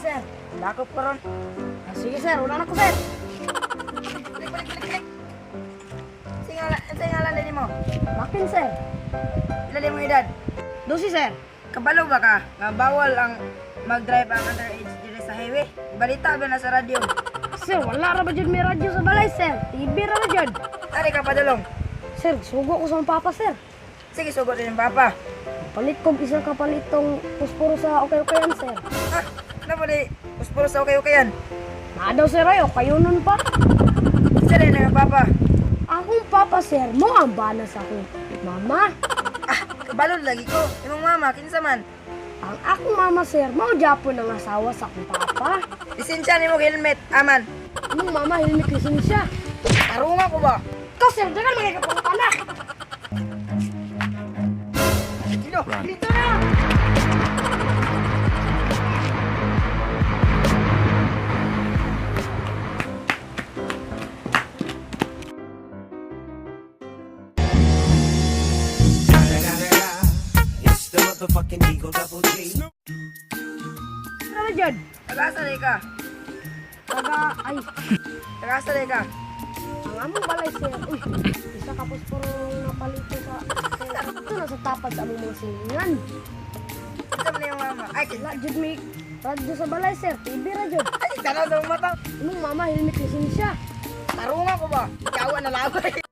sir. Lakop karon. Ah, sige, sir, wala na ko, sir. Balik, balik, balik, balik. Sa ngalan din mo? Makin, sir. Pila din mo edad? 12, sir. Kabalo ba ka nga bawal ang mag-drive ang underage diri sa highway? Balita ba na sa radyo? Sir, wala ra ba jud may radyo sa balay, sir? TV ra ba jud? Ari ka padulong. Sir, sugo ko sa akong papa, sir. Sige, sugot din ang papa. Palit kog isa ka palitong pusporo sa okay-okayan, sir. Ah, ano ba di? Puspuro sa okay-okay yan. Naa daw, sir, ayo, kayo nun pa. Isa din ang papa. Akong papa, sir, mo ang bana sa akong mama. Ah, kabalo lagi ko. Imong mama, kinsa man? Ang akong mama, sir, mao japon ang asawa sa akong papa. Lisensya nimo helmet, aman. Imong mama, helmet lisensya. Tarunga ko ba? Ikaw, sir, dagan mga kapangutana. Dilo, Dito na! It's the motherfucking Eagle Double G. Ano dyan? Tagasa di ka. Taga, ay, Tagasa di ka. ang among balay, sir. Uy, isa ka pusporo napalito sa. Ito na sa tapad sa among mga silingan. Kinsa man imong mama? Ay, kinsa. Wala jud may radyo sa balay, sir. TV ra jud. Ay, tanaw sa mata. Imong mama, helmet lisensya. Tarunga ko ba? Ikaw na laway.